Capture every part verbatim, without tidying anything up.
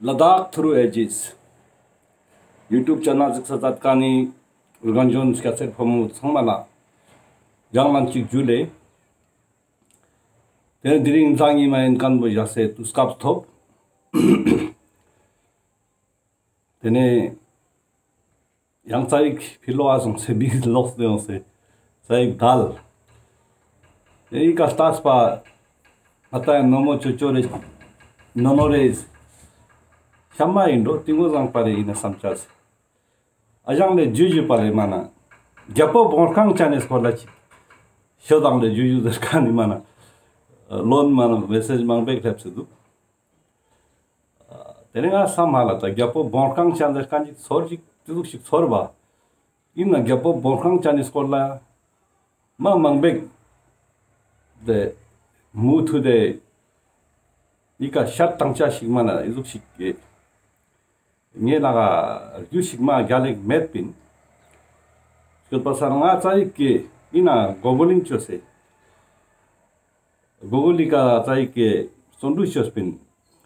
ལ་དྭགས་ཐུརུ་ཨེ་ཇིས་ཡུ་ཊུབ་ཆེ་ནལ་གཟིགས་ས་མཛད་མཁན་ནི་རྒན་གཞོན་སྐྱ་སེར་ཕོ་མོ་ཚང་མ་ལ་ཡང་ལན་གཅིག་ཇུ་ལེ། དེ་ནེ་དེ་རིང་གཟའ་ཉི་མ་ཨིན་མཁན་པོ་ཞག་སེ་དུས་སྐབས་ཐོབ། དེ་ནེ་ཡང་རྩ་བའི་ཕི་ལོག་ག་སོང་སེ་བི་ལོག་སྟེ་ཡོང་སེ་རྩ་བའི་དལ། དེ་ཡི་ཀ་ལྟས་པ་ང་ཏང་ནོ་མོ་ཅོ་ཅོ་རེ་ནོ་ནོ་རེ་ཤ་མ་ཨིན་འགྲོ་ཏིང་ངོ་བཟང་པ་རེ་ཨིན་ན་བསམ་ཆ་སེ། ཨ་ཞང་ལེ་ཇུ་ཇུ་པ་ལེ་མ་ན་རྒྱལ་པོ་བོང་རྐང་ཅན་ནི་སྐོར་ལ་ཅིག་ཤོད་དང་ལེ་ཇུ་ཇུ་ཟེར་མཁན་ནི་མ་ན་ལོན་མ་ན་མེ་སེཇ་མང་པོ་ཞིག་སླེབས་སེ་འདུག། དེ་ནེ་ང་བསམ་མ་ལ་ད་རྒྱལ་པོ་བོང་རྐང་ཅན་ཟེར་མཁན་ཅིག་ཚོར་ཅིག་ཏེ་ཟུག་ཞིག་ཚོར་བ། ཨིན་ན་རྒྱལ་པོ་བོང་རྐང་ཅན་ནི་སྐོར་ལ་མ་མང་པོ་ཞིག་དེ་མུ་མཐུད་དེ་ཡི་ཀ་ཤད་ཏང་ཆ་ཞིག་མ་ན་ཨི་ཟུག་ཞིག་གི་ངའི་ལག་ག་རྒྱུ་ཞིག་མ་རྒྱལ་ལེགས་མེད་པིན། སྐྱོད་པ་སང་ང་རྩ་བའི་ཀེ་ཨིན་ན་གོ་གོ་ལིང་ཅོས་སེ། གོ་གོ་ལི་ཀ་རྩ་བའི་ཀེ་བརྩོན་འགྲུས་ཅོས་པིན།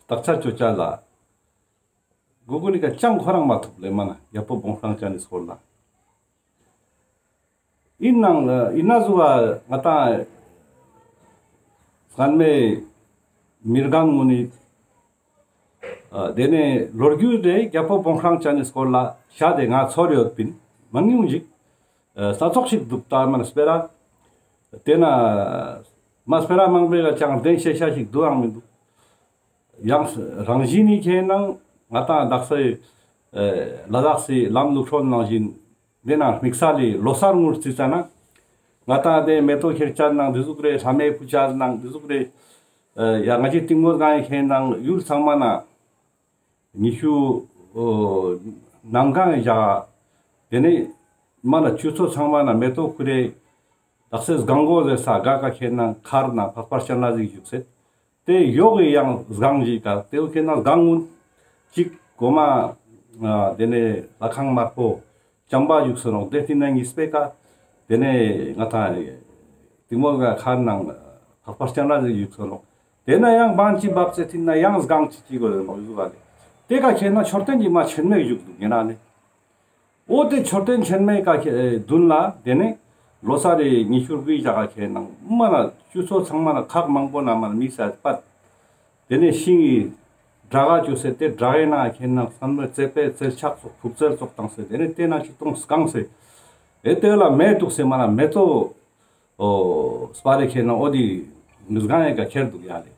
དག་ཆ་ཅོ་ཆ་ལ། གོ་གོ་ལི་ཀ་ཅང་ཁོ་རང་མ་ཐུབ་ལེ་མ་ན་རྒྱལ་པོ་བོང་རྐང་ཅན་ནི་སྐོར་ལ། ཨིན་ནང་ཨིན་ན་ཟུ་བ་ང་ཏང་སྔན་མེ་མི་རྒན་ངུན་ནི་ཨ་དེ་ནེ་ལོ་རྒྱུས་དེ་རྒྱལ་པོ་བོང་རྐང་ཅན་ནི་སྐོར་ལ་ཤད་དེ་ང་ཚོར་ཡོད་པིན། མང་ཉུང་ཞིག་ཨ་སྣ་ཚོགས་ཤིག་འདུག་ད་མ་ན་སྤེ་ར། དེ་ན་མ་སྤེ་ར་མང་པོ་ལ་ཅང་བདེན་ཤེས་ཤ་ཞིག་འདུག་ཨང་མི་འདུག། ཡང་རང་བཞིན་ནི་ཁེ་ནང་ང་ཏང་དག་ས་ཨེ་ལ་དྭགས་སི་ལམ་ལུགས་སྲོལ་ནང་བཞིན་དེ་ནང་དམིགས་བསལ་ལི་ལོ་གསར་ངུར་རྩི་ཙ་ན་ང་ཏང་དེ་མེ་ཏོག་ཁྱེར་ཆ་ནང་དེ་ཟུག་རེ་ལྷ་མེ་ཕུ་ཆ་ནང་དེ་ཟུག་རེ་ཨེ་ཡ་ང་ཅི་ཏིང་མོ་སྒང་ཁེ་ནང་ཡུལ་ཚང་མ་ན་ཉི་ཤུ་ཨོ་ནམ་གང་ཡ་དེ་ནེ་མ་ན་ཆུ་ཚོད་ཚང་མ་ན་མེ་ཏོག་ཁུ་རེ་དག་སེ་སྒང་གོ་ཟེར་ས་ག་ཀ་ཁེ་ནང་མཁར་ནང་འཕགས་པ་སྤྱན་རས་གཟིགས་བཞུགས་སེ། དེ་ཡོག་གི་ཡང་སྒང་ཞིག་ག་དེ་བོ་ཁེ་ནང་སྒང་ངུན་ཅིག་གོ་མ་ཨ་དེ་ནེ་ལྷ་ཁང་དམར་པོ་བྱམས་པ་བཞུགས་སོ་ནོག། དེ་ཏེ་ན་གཉིས་པེ་ཀ་དེ་ནེ་ང་ཏང་ཏིང་མོ་ག་མཁར་ནང་འཕགས་པ་སྤྱན་རས་གཟིགས་བཞུགས་སོ་ནོག། དེ་ན་ཡང་བང་ཅིག་བབས་སེ་ཏེ་ན་ཡང་སྒང་ཅིག་ཅིག་གོ་ནོག་ཡུ་ག་ལེ། དེ་ཀ་ཁེ་ནང་མཆོད་རྟེན་གྱི་མ་ཆེན་མེ་བཞུགས་འདུག་ཡིན་ན་ནི། འོ་དེ་མཆོད་རྟེན་ཆེན་མོའི་ཀ་ཁེ་མདུན་ལ་དེ་ནེ་ལོ་གསར་རི་ཉི་ཤུ་དགུའི་ཞག་ག་ཁེ་ནང་མ་ན་ཆུ་ཚོད་ཚང་མ་ན་ཁག་མང་པོ་ན་མ་ན་མི་ས་པད། དེ་ནེ་ཤིང་གི་དྲ་ག་ཅོས་སེ་དེ་དྲ་གའི་ནང་ཁེ་ནང་སམ་ནེ་རྩེ་པེ་རྩེ་ལྕག་སོགས་ཕུག་རྩེ་སོགས་བཏང་སེ་དེ་ནེ་དེ་ནང་ཅིག་སྟོང་སྐང་སེ། ཨེ་དེ་ལ་མེ་ཏོག་སེ་མ་ན་མེ་ཏོག་ཨོ་སྤར་རེ་ཁེ་ནང་འོ་དེ་ངུས་སྒང་ཡེ་ཀ་ཁྱེར་འདུག་ཡ་ལེ།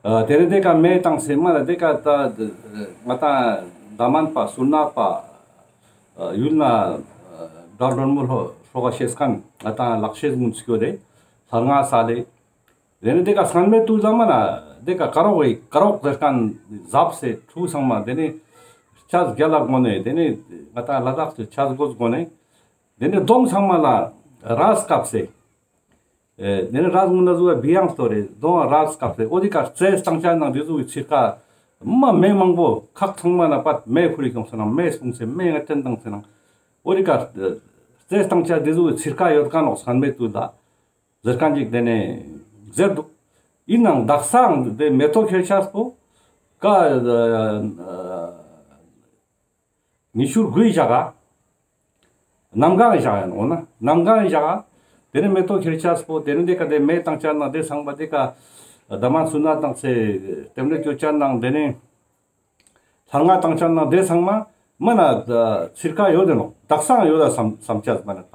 ཨ་དེ་ནེ་དེ་ཀ་མེ་བཏང་སེ་མ་ན་དེ་ཀ་ད་ང་ཏང་འདམ་མ་པ་སུ་ན་པ་ཨ་ཡུལ་ན་ཨ་དགྲ་བཅོམ་པ་ལྷོ་ཁ་ཤེས་མཁན་ང་ཏང་ལག་ཤེས་ངུན་སྐྱོད་དེ་ལྷ་ང་ས་ལེ། དེ་ནེ་དེ་ཀ་སྔན་མེ་ཏུ་ལ་མ་ན་དེ་ཀ་ཀ་རོག་གི་ཀ་རོག་ཟེར་མཁན་ཟབ་སེ་ཁྲུ་ཚང་མ་དེ་ནེ་ཆས་རྒྱལ་ལ་གོ་ནེ་དེ་ནེ་ང་ཏང་ལ་དྭགས་སི་ཆས་གོས་གོ་ནེ་དེ་ནེ་གདོང་ཚང་མ་ལ་རས་བཀབ་སེ། ཨེ་དེ་ནེ་རས་ངུན་ན་ཟུ་བ་བི་ཡང་སྟོ་རེ་གདོང་རས་བཀབ་སེ་འོ་དེ་ཀ་རྩེ་སྟང་ཆ་ནང་དེ་ཟུག་གི་ཚིར་ཀ་མ་མེ་མང་པོ་ཁག་ཚང་མ་ན་པད་མེ་ཁུ་རེ་ཁྱོང་སེ་ནང་མེ་སྤུངས་སེ་མེ་ང་ཏན་བཏང་སེ་ནང་འོ་དེ་ཀ་རྩེ་སྟང་ཆ་དེ་ཟུག་གི་ཚིར་ཀ་ཡོད་མཁན་ནོག་སྔན་མེ་ཏུ་ད། ཟེར་མཁན་ཅིག་དེ་ནེ་ཟེར་འདུག། ཡིན་ནང་དག་སང་དེ་མེ་ཏོག་ཁྱེར་ཆས་པོ་ཀ་ཉི་ཤུ་དགུའི་ཞག་ག་གནམ་གང་ཞག་ཡིན་འོ་ན་གནམ་གང་ཞག་ག་དེ་ནེ་མེ་ཏོག་ཁྱེར་ཆས་པོ་དེ་ནེ་དེ་ཀ་དེ་མེ་བཏང་ཆ་ནང་དེ་ཚང་མ་དེ་ཀ་འདམ་མ་སུ་ན་བཏང་སེ་རྟེན་འབྲེལ་ཅོ་ཆ་ནང་དེ་ནེ། ལྷ་ང་བཏང་ཆ་ནང་དེ་ཚང་མ་མ་ན་ཚིར་ཀ་ཡོད་དེ་ནོག། དག་སང་ཡོད་ད་བསམ་བསམ་ཆ་མ་ན་ད།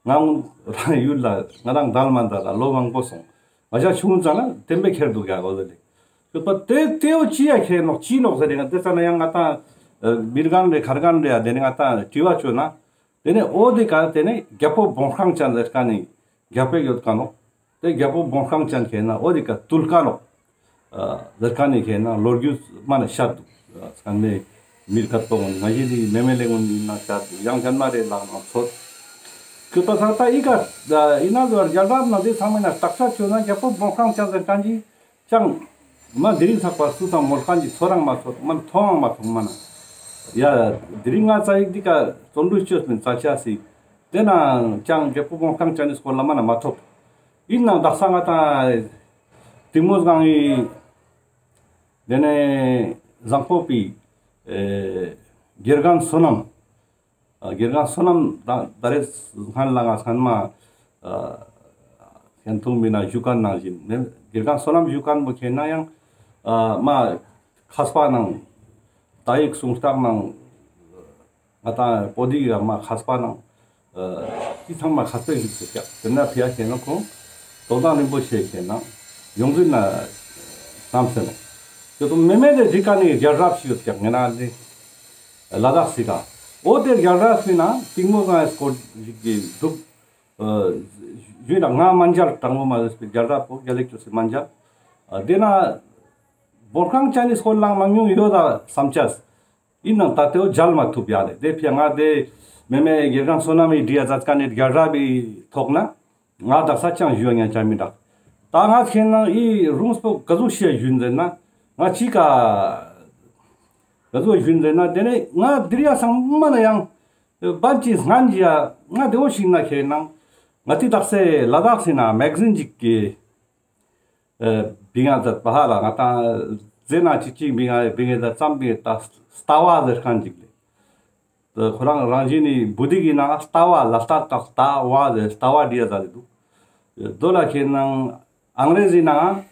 ང་རང་ཡུལ་ལ་ང་རང་དལ་མ་དལ་ལ་ལོ་མང་པོ་སོང་། ང་ཞ་ཆུང་ཙ་ན་དེ་མེ་ཁྱེར་འདུག་ཡ་གོ་ཟེར་ལེ། ཡོད་པ་དེ་དེའོ་ཅི་ཡ་ཁྱེར་ནོག་ཅི་ནོག་ཟེར་ལེ་ང་དེ་ཙ་ན་ཡང་ང་ཏང་མི་རྒན་རེ་མཁར་རྒན་རེ་ཡ་དེ་ནེ་ང་ཏང་དྲི་བ་ཅོ་ན། དེ་ནེ་འོ་དེ་ཀ་དེ་ནེ་རྒྱལ་པོ་བོང་རྐང་ཅན་ཟེར་མཁན་ནི་རྒྱལ་པོ་ཡོད་མཁན་ནོག། དེ་རྒྱལ་པོ་བོང་རྐང་ཅན་ཁེ་ན་འོ་དེ་ཀ་བཏུལ་མཁན་ནོག། ཨ་ཟེར་མཁན་ནི་ཁེ་ན་ལོ་རྒྱུས་མ་ན་ཤད་འདུག། ཨ་སྔན་མེ་མི་རྒད་པོ་ངུན་ང་ཞི་ནི་མེ་མེ་ལེ་ངུན་ཡིན་ན་ཤད་འདུག། ཡང་ཅན་མ་རེ་ལག་ནང་ཚོད། ཁྱོད་པ་ཚ་ད་ཨི་ཀ་ཡིན་ན་ཟོ་རྒྱལ་རབས་ན་དེ་ཚང་མ་ན་སྟག་ཤ་ཅོ་ན་རྒྱལ་པོ་བོང་རྐང་ཅན་ཟེར་མཁན་གྱི་ཅང་མ་དེ་རིང་ཚག་པ་སུ་དང་མོལ་མཁན་གྱི་ཚོར་རང་མ་ཚོར་མ་མཐོང་ཡང་མ་མཐོང་མ་ན། ཡ་དེ་རིང་ང་ཙ་ཡིག་འདི་ཀ་བརྩོན་འགྲུས་ཅོས་པིན་ཙ་ཆ་སི། དེ་ན་ཅང་རྒྱལ་པོ་བོང་རྐང་ཅན་ནི་སྐོར་ལ་མ་ན་མ་ཐོབ། ཡིན་ནང་དག་ས་ང་ཏང་དེ་མོ་སྒང་ཡི་དེ་ནེ་ བཟང་པོ་པའི་ཨེ་དགེ་རྒན་བསོད་ནམས། ཨ་དགེ་རྒན་བསོད་ནམས་ད་ད་རེས་སྔན་ལ་ང་སྔན་མ་ཨ་ཁེན་ཐུང་མི་ན་ཞུ་མཁན་ནང་བཞིན་ནེ་དགེ་རྒན་བསོད་ནམས་ཞུ་མཁན་པོ་ཁེན་ན་ཡང་ཨ་མ་མཁས་པ་ནང་ད་ཡིག་གསུང་སྟངས་ནང་ང་ཏང་པོ་ཏི་ཡ་མ་མཁས་པ་ནང་ཨ་ཅི་ཚང་མ་མཁས་པའི་ཞིག་ཟེར་ཀྱག། དེ་ན་ཕི་ཡ་ཁེན་ན་ཁོང་རྟོགས་ལྡན་རིན་པོ་ཆེ་ཁེན་ན་ཡོངས་འཛིན་ན་བསམ་སེ་ནོ། དེ་ཚོ་མེ་མེ་དེ་འགྲིག་ག་ནི་རྒྱལ་རབས་ཤིག་ཡོད་ཀྱག་ངེ་ན་ལེ། ལ་དྭགས་སི་ཀ། འོ་དེ་རྒྱལ་རབས་སི་ན་གཏིང་མོ་སྒང་སྐོར་ཞིག་གི་འདུག། ཨ་ཞུས་ན་ང་མན་ཇལ་དྲང་མོ་མ་ཟེར་བའི་རྒྱལ་རབས་པོ་རྒྱལ་ལེགས་ཅོས་སི་མན་ཇལ། ཨ་དེ་ན་བོང་རྐང་ཅན་ནི་སྐོར་ལའང་མང་ཉུང་ཡོད་ད་བསམ་ཅས། ཡིན་ནང་ད་དེའོ་མཇལ་མ་ཐུབ་ཡ་ལེ། དེ་ཕི་ཡ་ང་དེ་མེ་མེ་དགེ་རྒན་བསོད་ནམས་མི་བྲིས་ཡ་མཛད་མཁན་ནི་རྒྱལ་རབས་པའི་ཐོག་ན་ང་དག་ས་ཅང་ཞུ་ཡ་ཉན་ཆ་མི་འདུག། ད་ང་ཁེན་ན་ཨི་རུང་སྤོ་ག་ཟུག་ཤེས་ཞུན་ཟེར་ན་ང་ཅི་ག་ག་ཟུག་ཞུན་ཟེར་ན་དེ་ནས་ང་དེ་རིང་ཡ་ཚང་མ་ན་ཡང་བར་ཅི་སྔན་ཅི་ཡ་ང་དེ་བོ་ཞིག་ན་ཁེན་ན་ང་དེ་དག་ས་ལ་དྭགས་སི་ན་མེ་ག་ཛིན་ཅིག་གི་ཨ་བིང་ང་ཛད་པ་ཧ་ལ་ང་ཏང་ཟེར་ན་ཅིག་ཅིག་བིང་ང་བིང་ང་ཛད་ཙམ་བིང་ང་ད་ལྟ་བ་ཟེར་མཁན་ཅིག་ལེ། ཁོ་རང་རང་བཞིན་ནི་བོད་ཡིག་གི་ནང་ལྟ་བ་ལ་ལྟ་ལྟ་ལྟ་བ་ཟེར་ལྟ་བ་འདི་ཡ་ཟ་ལེ་འདུག། དོ་ལ་ཁེན་ན་ཨང་རེ་ཟི་ནང་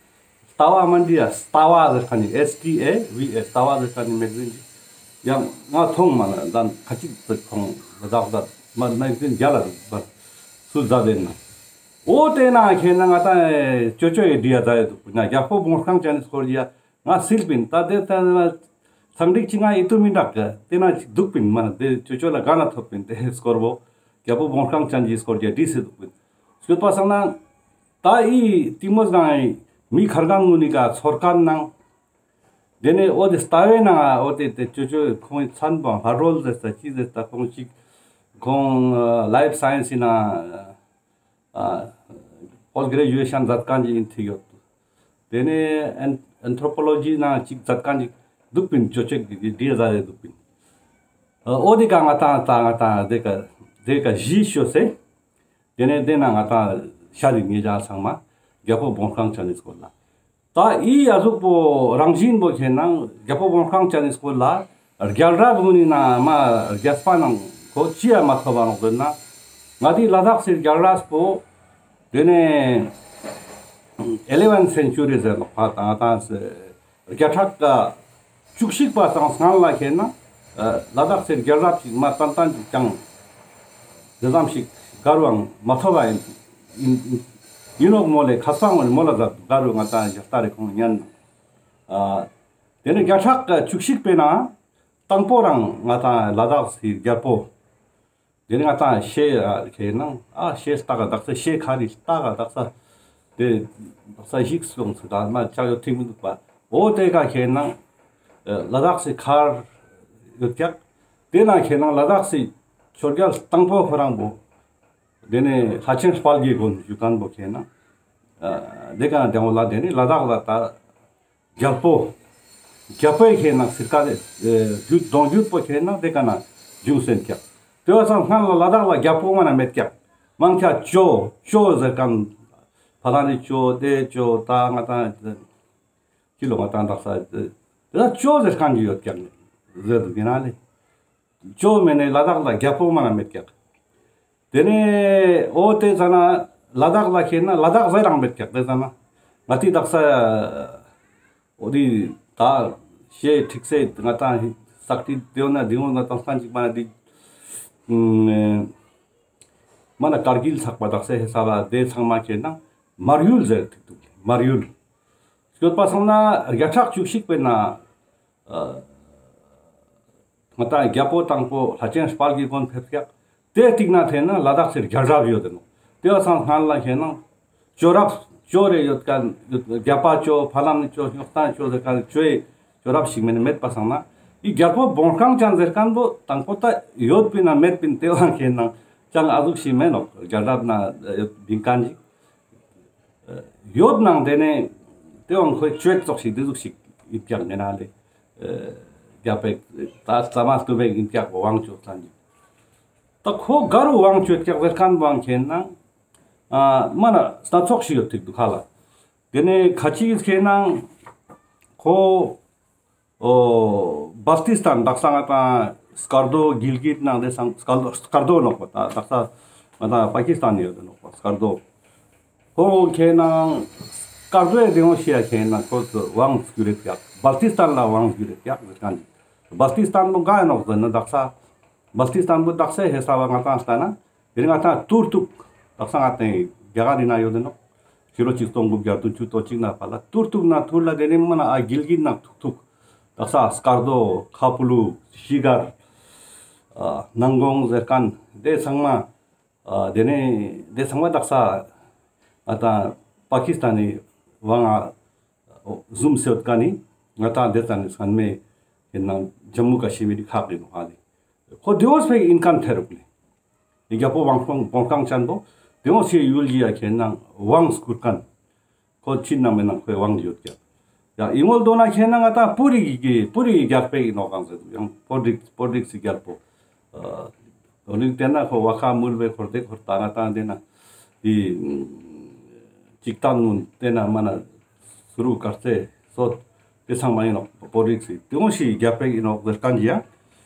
ལྟ་བ་མན་འདི་ཡ་ལྟ་བ་ཟེར་མཁན་ནི་S T A V A ལྟ་བ་ཟེར་མཁན་ནི་མེ་ག་ཛིན་ཅིག་ཡང་ང་མཐོང་མ་ན་ད་ཁ་ཅིག་ཙིག་ཁོང་ལ་དྭགས་ད་མ་མེ་ག་ཛིན་རྒྱ་ལ་ཟུ་ཟ་དེ་ན། འོ་དེ་ན་ཁེན་ན་ང་ཏང་ཅོ་ཅོ་ཡི་འདི་ཡ་ད་ཡ་འདུག་ན་རྒྱལ་པོ་བོང་རྐང་ཅན་ནི་སྐོར་ཡ་ང་སིལ་པིན་ད་དེ་ད་ཚང་འགྲིག་ཅི་ང་ཡི་ཏུ་མི་འདྲག་ག་དེ་ན་ཅིག་འདུག་པིན་མ་ན་དེ་ཅོ་ཅོ་ལ་ག་ན་ཐོབ་པིན་དེ་སྐོར་བོ་རྒྱལ་པོ་བོང་རྐང་ཅན་གྱི་སྐོར་ཡ་འདི་སེ་འདུག་པིན་སྐྱོད་པ་སང་ན་ད་ཨི་གཏིང་མོ་སྒང་ཨི་མི་ཁར་གང་ངུ་ནི་ག་ཚོར་མཁན་ནང་དེ་ནས་འོ་དེ་ལྟ་བའི་ནང་འོ་དེ་དེ་ཅོ་ཅོ་ཁོང་ཚན་པོ་ལྷ་རོལ་ཟེར་ས་ཅི་ཟེར་ས་ཁོང་ཅིག་ཁོང་ལའིཕ་སའེན་སི་ནང་ཨ་པོསྟ་གྲེ་ཇུ་ཨེ་ཤན་མཛད་མཁན་ཅིག་ཡིན་ཐིག་ཡོད། དེ་ནས་ཨན་ཨན་ཐྲོ་པོ་ལོ་ཇི་ནང་ཅིག་མཛད་མཁན་ཅིག་འདུག་པིན་ཅོ་ཅེག་གི་འདི་ཟ་རེ་འདུག་པིན། འོ་དེ་ཀ་ང་ཏང་ད་ང་ཏང་དེ་ཀ་དེ་ཀ་གཞི་ཤོ་སེ། དེ་ནས་དེ་ན་ང་ཏང་ཤ་རི་ངེ་ཅག་ཚང་མ་རྒྱལ་པོ་བོང་རྐང་ཅན་ནི་སྐོར་ལ། ད་ཨི་ཨ་ཟུག་པོ་རང་བཞིན་པོ་ཁེན་ན་རྒྱལ་པོ་བོང་རྐང་ཅན་ནི་སྐོར་ལ་རྒྱལ་རབས་གུན་ནི་ན་མ་རྒྱལ་པ་ནང་ཁོ་ཅི་ཡ་མ་ཐོབ་པ་ནོག་ཟེར་ན་ང་དེ་ལ་དྭགས་སི་རྒྱལ་རབས་པོ་དེ་ནས་ཨེ་ལེ་ཝན་སེན་ཅུ་རི་ཟེར་ནོག་པ་དང་དང་བརྒྱ་ཕྲག་བཅུ་གཅིག་པ་དང་སྔན་ལ་ཁེན་ན་ལ་དྭགས་སི་རྒྱལ་རབས་ཅིག་མ་ཏན་ཏན་ཅིག་ཀྱང་དེ་ཙམ་ཞིག་ག་རུའང་མ་ཐོབ་པ་ཡིན་ཡིན་ཡིན་ནོག་མོལ་ལེ་ཁ་སང་ངོ་མོལ་ལ་ཟ་ག་རུ་ང་ཏང་ཞག་ལྟ་རེ་ཁོང་ཉན་ན། དེ་ནས་བརྒྱ་ཕྲག་བཅུ་གཅིག་པའི་ནང་དང་པོ་རང་ང་ཏང་ལ་དྭགས་སི་རྒྱལ་པོ། དེ་ནས་ང་ཏང་ཤེ་ཁེན་ན་ཨ་ཤེ་སྟག་ག་དག་ས་ཤེ་ཁ་རི་སྟག་ག་དག་ས་དེ་དག་ས་ཞིག་སོང་ཚུལ་ད་མ་ཆག་ཡོད་ཐིག་མི་འདུག་པ། འོ་དེ་ཀ་ཁེན་ན་ལ་དྭགས་སི་མཁར་ཡོད་ཀྱག། དེ་ན་ཁེན་ན་ལ་དྭགས་སི་ཆོས་རྒྱལ་དང་པོ་ཁོ་རང་བོ། དེ་ནས་ལྷ་ཆེན་དཔལ་གྱི་མགོན་ཞུ་མཁན་བོ་ཁེན་ན། དེ་ཀ་དེ་བོ་ལ་དེ་ནས་ལ་དྭགས་ལ་ད་རྒྱལ་པོ། རྒྱལ་པོའི་ཁེན་ན་སིར་ཀ་རེ་རྒྱུད་གདུང་རྒྱུད་པོ་ཁེན་ན་དེ་ཀ་ན་རྒྱུན་སེན་ཀྱག། དེ་བ་ཚང་སྔན་ལ་ལ་དྭགས་ལ་རྒྱལ་པོ་མ་ན་མེད་ཀྱག། མང་ཆ་ཇོ་ཇོ་ཟེར་མཁན་ཕ་ལ་ནི་ཇོ་དེ་ཇོ་ད་ང་ཏང་ཅི་ལོ་ང་ཏང་དག་ས་དེ་ད་ཇོ་ཟེར་མཁན་གྱི་ཡོད་ཀྱག་ཟེར་འདུག་ཡིན་ན་ལེ། ཇོ་མེ་ནས་ལ་དྭགས་ལ་རྒྱལ་པོ་མ་ན་མེད་ཀྱག། དེ་ནས་འོ་དེ་ཙ་ན་ལ་དྭགས་ལ་ཁེན་ན་ལ་དྭགས་ཟེར་རང་མེད་ཀྱག། དེ་ཙ་ན་ང་ཏི་དག་ས་འོ་དེ་ད་ཤེ་ཁྲིག་སེ་ང་ཏང་ས་ཀྲི་དེ་འོ་ན་དེ་འོ་ན་ཏང་སང་ཅིག་མ་ན་དེ་མ་ན་ཀར་གིལ་ཚག་པ་དག་ས་ཧེ་ས་བ་དེ་ཚང་མ་ཁེན་ན་མར་ཡུལ་ཟེར་ཐིག་འདུག། མར་ཡུལ་སྐྱོད་པ་སང་ན་བརྒྱ་ཕྲག་བཅུ་གཅིག་པའི་ན་ང་ཏང་རྒྱལ་པོ་དང་པོ་ལྷ་ཆེན་དཔལ་གྱི་མགོན་ཕེབས་ཀྱག། དེ་སྟིང་ན་ཐེན་ན་ལ་དྭགས་སི་རྒྱལ་རབས་ཡོད་དེ་ནོ། དེ་བ་སང་སྔན་ལ་ཁེན་ན་ཇོ་རབས་ཇོ་རེ་ཡོད་ཀ་རྒྱལ་པ་ཇོ་ཕ་ལམ་ནི་ཇོ་སྨྱོ་སྟངས་ཇོ་ཟེར་ཀ་ཇོའི་ཇོ་རབས་ཤིག་མེད་ནི་མེད་པ་སང་ན་ཨི་རྒྱལ་པོ་བོང་རྐང་ཅན་ཟེར་མཁན་བོ་དང་པོ་ད་ཡོད་པིན་ན་མེད་པིན་དེ་བ་ཁེན་ན་ཅང་ཨ་ཟུག་ཤིག་མེད་ནོ། རྒྱལ་རབས་ན་ཡོད་པིན་མཁན་ཞིག་ཡོད་ནང་དེ་ནས་དེ་བང་ཁོའི་ཅོ་ཙོགས་ཤིག་དེ་ཟུག་ཤིག་ཡིན་ཀྱག་ངེ་ན་ལེ། རྒྱལ་པོའི་ད་ས་མ་སྟུ་བེ་ཡིན་ཀྱག་དབང་ཆོག་ཚན་ཅིག། ད་ཁོ་ག་རུ་དབང་ཆོག་ཀྱག་ཟེར་མཁན་བང་ཁེན་ན་མ་ན་སྣ་ཚོགས་ཤིག་ཡོད་ཐིག་འདུག་ཁ་ལ། དེ་ནས་ཁ་ཅིག་ཁེན་ན་ཁོ་ འོ་བལ་ཏི་སྟན་དག་ས་ང་ཏང་སྐར་རྡོ་གིལ་གིད་ནང་དེ་སང་སྐར་རྡོ་སྐར་རྡོ་ནོག་པ། ད་དག་ས་ང་ཏང་པ་ཀི་སྟན་ཡོད་དེ་ནོག་པ་སྐར་རྡོ། ཁོ་ཁེ་ནང་སྐར་རྡོའི་དེ་ཡོང་ཤེས་ཡ་ཁེ་ནང་ཁོ་ཚོ་དབང་བསྒྱུར་རེད་ཀྱག་བལ་ཏི་སྟན་ལ་དབང་བསྒྱུར་རེད་ཀྱག་ཟེར་མཁན་ཅིག་བལ་ཏི་སྟན་པོ་ག་ཡིན་ནོག་ཟེར་ན་དག་ས་བལ་ཏི་སྟན་པོ་དག་ས་ཧེ་ས་བ་ང་ཏང་ལྟ་ན་དེ་ནི་ང་ཏང་ཏུར་ཏུག་དག་ས་ང་ཏང་རྒྱ་གར་རི་ན་ཡོད་དེ་ནོག་ཕྱི་ལོ་ཆིག་སྟོང་དགུ་བརྒྱ་བདུན་ཅུ་དོན་གཅིག་ན་ཕར་ལ་ཏུར་ཏུག་ན་ཐུར་ལ་དེ་ནི་མ་ན་ཨ་གིལ་གིད་ན་ཐུག་ཐུག་དག་ས་སྐར་རྡོ་ཁ་པུ་ལུ་ཤི་གར་ཨ་ནང་གོང་ཟེར་མཁན་དེ་ཚང་མ། ཨ་དེ་ནས་དེ་ཚང་མ་དག་ས་ང་ཏང་པ་ཀི་སི་ཐན་ནི་དབང་ང་ཟུམ་སེ་ཡོད་མཁན་ནི་ང་ཏང་དེ་ཙམ་ནི་སྔན་མེ་ཡིན་ན་ཇམ་མུ་ཀ་ཤི་མིར་ཁག་ཡིན་ནོག་ཧ་ལེ། ཁོ་དེ་འོ་སྤེ་ཡིན་མཁན་ཐེ་རུག་ལེ། རྒྱལ་པོ་བོང་ཁང་བོང་ཁང་ཅན་པོ་དེ་འོ་སེ་ཡུལ་གྱི་ཡ་ཁེ་ནང་དབང་བསྐུར་མཁན། ཁོ་ཕྱི་ནང་མེ་ནང་ཁོའི་དབང་ཡོད་ཀྱག་ཡ་ཨི་ངོལ་དོ་ན་ཁེ་ན་ང་ཏང་པུ་རི་གི་པུ་རི་གི་རྒྱལ་པོ་ཡིན་ནོག་གང་ཟེར་དུག་ཡང་པོ་ཌིག་པོ་ཌིག་སི་རྒྱལ་པོ། ཨ་དོ་ནི་དེ་ན་ཁོ་བ་ཁ་མུལ་བའི་འཁོར་དེ་འཁོར་ད་ང་ཏང་དེ་ན་དེ་ཅིག་ཏང་ངུན་དེ་ན་མ་ན་སུ་རུ་དཀར་རྩེ་སོད་དེ་ཚང་མ་ཡིན་ནོག་པོ་ཌིག་སི་དེ་འོ་ཞིག་རྒྱལ་པོ་ཡིན་ནོག་ཟེར་མཁན་ཅིག་ཡ།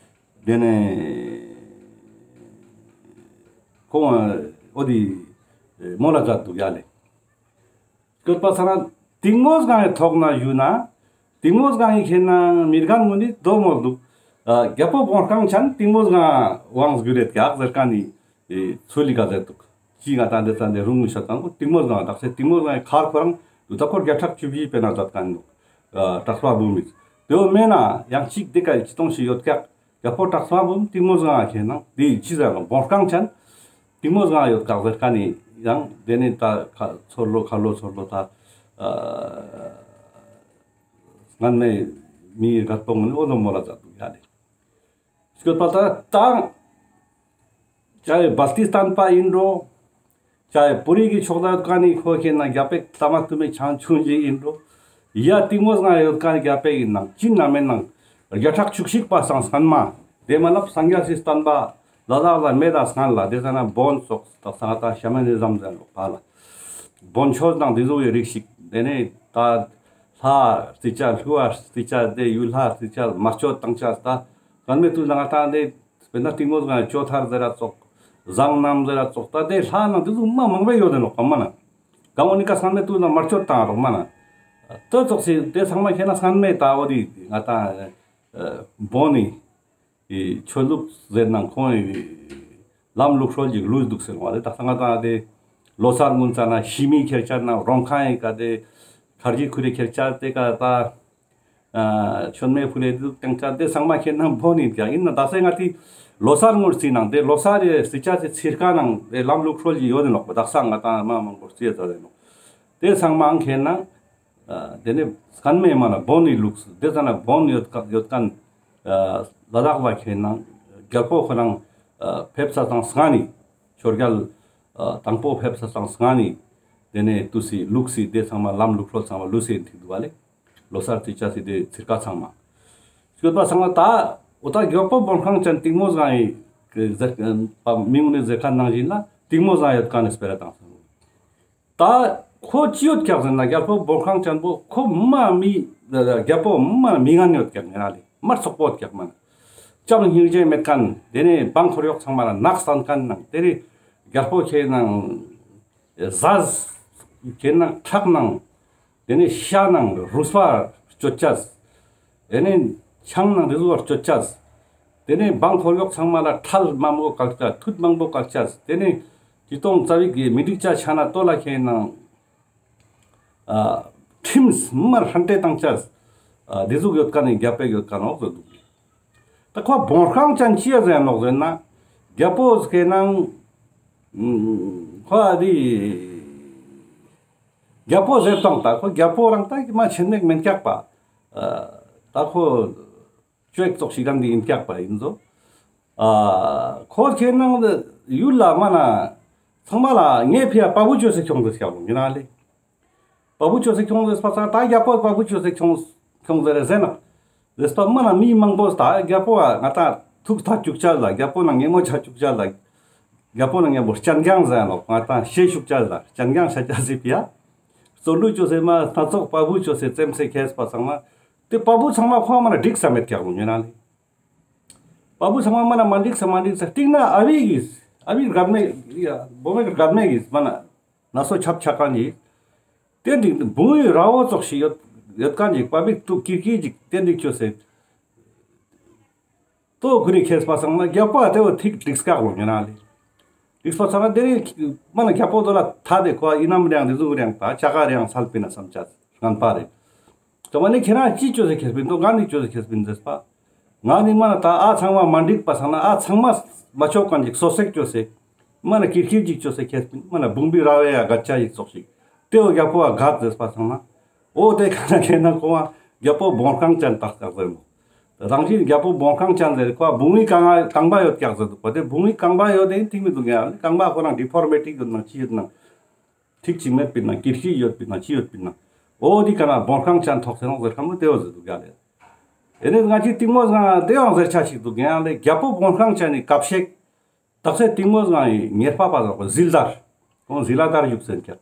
དེ་ནས་ཁོང་འོ་དེ་མོ་ལ་མཛད་དུག་ཡ་ལེ། སྐྱོད་པ་ས་ན་གཏིང་མོ་སྒང་ཡི་ཐོག་ན་ཞུ་ན། གཏིང་མོ་སྒང་ཡི་ཁེ་ན་མི་རྒན་ངུན་ནི་དོ་མོ་དུག་ཨ་རྒྱལ་པོ་བོང་ཁང་ཅན་གཏིང་མོ་སྒང་དབང་བསྒྱུར་རེད་ཀྱག་ཟེར་མཁན་ནི་ཨེ་ཚུལ་ལི་ག་ཟེར་དུག་ཅི་ང་ཏང་དེ་ཙམ་དེ་རུང་མི་ཤ་ཙང་པོ་གཏིང་མོ་སྒང་དག་སེ་གཏིང་མོ་སྒང་ཡི་མཁར་ཁོ་རང་དུ་ད་ཁོ་བརྒྱ་ཕྲག་བཅུ་བཞི་སྤེ་ན་མཛད་མཁན་ནོག་ཨ་གྲགས་པ་འབུམ་མི་དེ་བོ་མེ་ན་ཡང་གཅིག་དེ་ཀ་ཡི་ཅི་གཏོང་ཞིག་ཡོད་ཀྱག་རྒྱལ་པོ་གྲགས་པ་འབུམ་གཏིང་མོ་སྒང་ཁེ་ན་དེ་ཅི་ཟེར་ནོག་བོང་ཁང་ཅན། གཏིང་མོ་སྒང་ཡོད་ཀྱག་ཟེར་མཁན་ནི་ཡང་དེ་ནི་ད་ཁ་ཚོར་ལོ་ཁ་ལོ་ཚོར་ལོ་ད་ཨ་སྔན་མེ་མི་རྒད་པོ་ངུན་ནི་འོ་དོ་མོ་ལ་མཛད་དུག་ཡ་ལེ། སྐྱོད་པ་ད་ད་ཅ་ཡི་བལ་ཏི་སྟན་པ་ཡིན་འགྲོ། ཅ་ཡི་པུ་རི་གི་ཕྱོགས་ད་ཡོད་མཁན་ནི་ཁོ་ཁེ་ན་རྒྱལ་པོ་ལྟ་མ་ཐུ་མེ་ཆང་ཆུང་ཅིག་ཡིན་འགྲོ། ཡ་གཏིང་མོ་སྒང་ཡོད་མཁན་རྒྱལ་པོ་ཡིན་ནང་ཅི་ན་མེ་ནང་བརྒྱ་ཕྲག་བཅུ་གཅིག་པ་སང་སྔན་མ་དེ་མ་ལབ་སངས་རྒྱས་སི་བསྟན་པ་ལ་དྭགས་ལ་མེད་ད་སྔན་ལ་དེ་ཟ་ན་བོན་སོགས་ད་ས་ད་ཤ་མ་ནི་ཟམ་ཟན་ལོ་ཕ་ལ་བོན་ཆོས་དང་དེ་ཟུག་ཡི་རིགས་ཤིག་དེ་ནས་ད་ལྷ་རྩི་བྱ་ཀླུ་བ་རྩི་བྱ་དེ་ཡུལ་ལྷ་རྩི་བྱ་མ་སྤྱོད་བཏང་བྱ་ད་སྔན་མེ་དུས་ལ་ང་ཏང་དེ་དཔེར་ན་གཏིང་མོ་སྒང་ཡི་ཅོ་ཐར་ཟེར་ར་ཙོགས། བཟང་རྣམ་ཟེར་ར་ཙོགས། ད་དེ་ལྷ་ནང་དེ་ཚོ་མ་མང་པོ་ཡོད་དེ་ནོག་གོ་མ་ན། གང་འོ་ནི་ཀ་སྔན་མེ་དུས་ལ་མར་ཅོ་བཏང་རོགས་མ་ན། དེ་ཙོགས་སི་དེ་ཚང་མ་ཁེ་ན་སྔན་མེ་ད་འོ་དེ་ང་ཏང་བོན་ནི་ཆོས་ལུགས་ཟེར་ནང་ཁོང་ངི་ལམ་ལུགས་སྲོལ་ཅིག་ལུས་འདུག་ཟེར་བ་ལེ། ད་ང་ཏང་དེ་ལོ་གསར་སྔོན་ཙ་ན་ཤི་མི་ཁྱེར་ཆ་ན་རོང་ཁ་ཡི་ཀ་དེ་ཁར་ཇི་ཁུ་རེ་ཁྱེར་ཆ་དེ་ཀ་ད། ཨ་མཆོད་མེ་ཕུལ་ལེ་དུག་ཏེང་ཅ་དེ་ཚང་མ་ཁེ་ན་བོན་ཡིན་ཀྱག་ཡིན་ན་དག་ས་ང་ཏི་ལོ་གསར་ངོར་རྩི་ནང་དེ་ལོ་གསར་རི་རྩི་ཅ་ཚེ་ཚིར་ཀ་ནང་དེ་ལམ་ལུགས་སྲོལ་ཞིག་ཡོད་དེ་ནོག་པ། དག་ས་ང་ཏང་མ་མང་པོ་རྩི་ཡ་ད་དེ་ནོག། དེ་ཚང་མ་ཁེ་ན་ཨ་དེ་ནི་སྔན་མེ་མ་ན་བོན་ནི་ལུགས་སུ་དེ་ཙ་ན་བོན་ཡོད་ཀ་ཡོད་མཁན་ཨ་ལ་དྭགས་པ་ཁེ་ན་རྒྱལ་པོ་ཁོ་རང་ཨ་ཕེབས་ས་དང་སྔ་ནི་ཆོས་རྒྱལ་ཨ་དང་པོ་ཕེབས་ས་དང་སྔ་ནི་དེ་ནས་དུས་སི་ལུགས་སི་དེ་ཚང་མ་ལམ་ལུགས་སྲོལ་ཚང་མ་ལུས་སེ་ཡིན་ཐིག་འདུག་པ་ལེ། ལོ་གསར་རྩི་ཅ་སི་དེ་ཚིར་ཀ་ཚང་མ། སྐྱོད་པ་ཚང་མ་ད་འོ་ད་རྒྱལ་པོ་བོན་ཁང་ཅན་གཏིང་མོ་སྒང་ཡི་ཟེར་པ་མི་ངུན་ནི་ཟེར་མཁན་ནང་བཞིན་ལ་གཏིང་མོ་སྒང་ཡོད་མཁན་ནི་སྤེ་ར་བཏང་སོང་། ད་ཁོ་ཅི་ཡོད་ཀྱག་ཟེར་ན་རྒྱལ་པོ་བོན་ཁང་ཅན་པོ་ཁོ་མ་མི་རྒྱལ་པོ་མ་མི་ངན་ཡོད་ཀྱག་ངེ་ར་ལེ་མ་རྩོག་པོ་ཡོད་ཀྱག་མ་ན། ཅང་སྙིང་རྗེ་མེད་མཁན་དེ་ནས་འབངས་འཁོར་གཡོག་ཚང་མ་ལ་ནག་སྟན་མཁན་ནང་དེ་ནས་རྒྱལ་པོ་ཁེ་ནང་ཟས་ཁེ་ནང་ཁྲག་ནང་དེ་ནས་ཤ་ནང་རུས་པ་སྤྱོད་ཅས། དེ་ནས་ཆང་ནང་དེ་ཟུག་སྤྱོད་ཅས། དེ་ནས་འབངས་འཁོར་གཡོག་ཚང་མ་ལ་ཁྲལ་མང་པོ་བཀག་ཅས། ཐུད་མང་པོ་བཀག་ཅས། དེ་ནས་ཅི་གཏོང་རྩ་བིག་གི་མི་འགྲིག་ཅ་ཆ་ན་ལྟོ་ལ་ཁེ་ནང་ཨ་ཁྲིམས་མར་ཧྲན་ཏེ་བཏང་ཅས། ཨ་དེ་ཟུག་ཡོད་མཁན་ནི་རྒྱལ་པོ་ཡོད་མཁན་ནོག་ཟེར་འདུག། ད་ཁོ་བོན་ཁང་ཅན་ཅི་ཡ་ཟེར་ནོག་ཟེར་ན་རྒྱལ་པོ་ཁེ་ནང་ཁོ་ཨ་དེ་རྒྱལ་པོ་ཟེར་བཏང་ད་ཁོ་རྒྱལ་པོ་རང་ད་མ་ཆེན་མེད་མེན་ཀྱག་པ། ཨ་ད་ཁོ་ཅོ་ཡིག་ཙོགས་ཤིག་རང་གི་ཡིན་ཀྱག་པ་ཡིན་ཟོ། ཨ་ཁོ་ཁེ་ནང་ཡུལ་ལ་མ་ན་ཚང་མ་ལ་ངའི་ཕི་ཡ་པ་བུ་ཅོ་སེ་ཁྱོང་ཟེར་ཀྱག་ལོ་ཡིན་ན་ལེ། པ་བུ་ཅོ་སེ་ཁྱོང་ཟེར་པ་ས་ད་རྒྱལ་པོ་པ་བུ་ཅོ་སེ་ཁྱོང་ཁྱོང་ཟེར་རེ་ཟེར་ན། ཟེར་པ་མ་ན་མི་མང་པོ་ད་རྒྱལ་པོ་ང་ད་ཐུག་ཐག་བཅུག་ཅ་ལ་རྒྱལ་པོ་ན་ངེ་མོ་ཆ་བཅུག་ཅ་ལ། རྒྱལ་པོ་ན་ངེ་མོ་སྤྱན་རྒྱང་ཟེར་ནོག་ང་ད་ཤེས་བཅུག་ཅ་ལ་སྤྱན་རྒྱང་ཤ་ཅ་སི་ཕི་ཡ། སོ་ལུ་ཅོ་སེ་མ་སྣ་ཚོགས་པ་བུ་ཅོ་སེ་ཙེམ་སེ་ཁེས་པ་ཚང་མ། ཏེ་པ་བུ་ཚང་མ་ཁོ་མ་ན་འགྲིག་ས་མེད་ཀྱག་ལོ་ཉེ་རང་ལེ། པ་བུ་ཚང་མ་མ་ན་མ་འགྲིག་ས་མ་འགྲིག་ས་སྟིང་ན་ཨ་བི་གིས་ཨ་བི་རྒད་མོ་ཡ་བུ་མོ་གི་རྒད་མོ་གིས་མ་ན་ན་སོ་ཆབ་ཆ་ཀ་ནི་ཏེ་འདི་བུང་བའི་ར་བོ་ཙོགས་ཤིག་ཡོད་ཡོད་ཀ་ནི་པ་བི་ཏུ་ཀིར་ཀིར་ཅིག་ཏེ་འདི་ཅོས་སེ། ཏོ་ཁུ་རི་ཁེས་པ་སང་ན་རྒྱལ་པོ་ཏེ་བོ་ཐིག་འགྲིག་སྐག་ལོ་ཉེ་རང་ལེ། འགྲིག་པ་སང་ན་ཏེ་རིང་མ་ན་རྒྱལ་པོ་དོ་ལ་ཐ་ཏེ་ཁོ་ཨི་ནམ་རེང་ཏེ་ཟུག་རེང་ད་ཅ་ཀ་རེང་སལ་པིན་ན་སམ་ཅ་ངན་པ་རེ། ཏོ་མ་ནེ་ཁྱེ་རང་ཅི་ཅོས་སེ་ཁེས་པིན་ཏོ་ང་ནི་ཅོས་སེ་ཁེས་པིན་ཟེར་པ། ང་ནི་མ་ན་ད་ཨ་ཚང་མ་མ་འགྲིག་པ་སང་ན་ཨ་ཚང་མ་མ་ཆོག་ཀ་ཅིག་སོ་སེག་ཅོས་སེ། མ་ན་ཀིར་ཀིར་ཅིག་ཅོས་སེ་ཁེས་པིན་མ་ན་བུང་བའི་ར་བོ་ཡ་གད་ཅ་ཡིག་ཙོགས་ཤིག་ཏེ་བོ་རྒྱལ་པོ་བ་གད་ཟེར་པ་སང་ན། འོ་ཏེ་ཁ་ན་ཁེ་ན་ཁོ་བ་རྒྱལ་པོ་བོང་རྐང་ཅན་ཏག་ཏག་ཟེར་ནོ། རང་བཞིན་རྒྱལ་པོ་བོང་རྐང་ཅན་ཟེར་ཁོ་བ་བུང་བའི་རྐང་རྐང་པ་ཡོད་ཀྱག་ཟེར་འདུག་པ། ཏེ་བུང་བའི་རྐང་པ་ཡོད་ཏེ་ཐིག་མི་འདུག་ཡ་རྐང་པ་ཁོ་རང་ཌི་ཕོར་མེ་ཊི་ཡོད་ན་ཅི་ཡོད་ན། ཐིག་ཅིག་མེད་པིན་ན་ཀིར་ཀིར་ཡོད་པིན་ན་ཅི་ཡོད་པིན་ན། འོ་ཏེ་ཁ་ན་བོང་རྐང་ཅན་ཐོག་སེ་ནོ་ཟེར་ཁ་མོ་ཏེ་བོ་ཟེར་འདུག་ཡ་ལེ། ཨེ་ནི་ང་ཅི་གཏིང་མོ་ང་ཏེ་བོ་ཟེར་ཆ་ཞིག་འདུག་ཡ་ལེ། རྒྱལ་པོ་བོང་རྐང་ཅན་ནི་སྐབས་ཤིག་དག་ས་གཏིང་མོ་ང་ཉེར་པ་པ་ཟེར་ཁོ་ཟིལ་དར། ཁོང་ཟིལ་དར་བཞུགས་སེ་ཀྱག།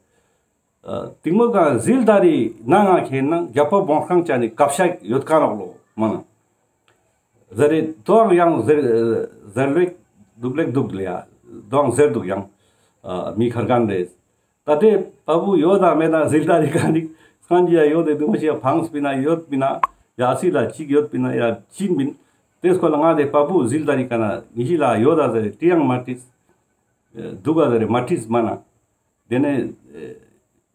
ཨ་གཏིང་མོ་ག་ཟིལ་དར་རི་ནང་ང་ཁེ་ན་རྒྱལ་པོ་བོང་རྐང་ཅན་ནི་སྐབས་ཤིག་ཡོད་ཀ་ནོག་ལོ་མ་ན། ཟེར་རེ་དོའང་ཡང་ཟེར་ཟེར་ལེགས་འདུག་ལེགས་འདུག་ལེ་ཡ། དོའང་ཟེར་འདུག་ཡང་། ཨ་མི་ཁར་གན་རེ། ད་ཏེ་པ་བུ་ཡོད་ད་མེད་ན་ཟིལ་དར་རི་ཀ་ནི་སང་ཅི་ཡ་ཡོད་དེ་དུ་མ་ཅི་ཡ་ཕངས་པིན་ན་ཡོད་པིན་ན་ཡ་སི་ལ་ཅིག་ཡོད་པིན་ན་ཡ་ཅིན་པིན། ཏེ་སྐོར་ལ་ང་ཏེ་པ་བུ་ཟིལ་དར་རི་ཀ་ན་ཉི་ཤི་ལ་ཡོད་ད་ཟེར་རེ་ཏེའང་མ་ཏིས། འདུག་ག་ཟེར་རེ་མ་ཏིས་མ་ན། ཏེ་ནེ་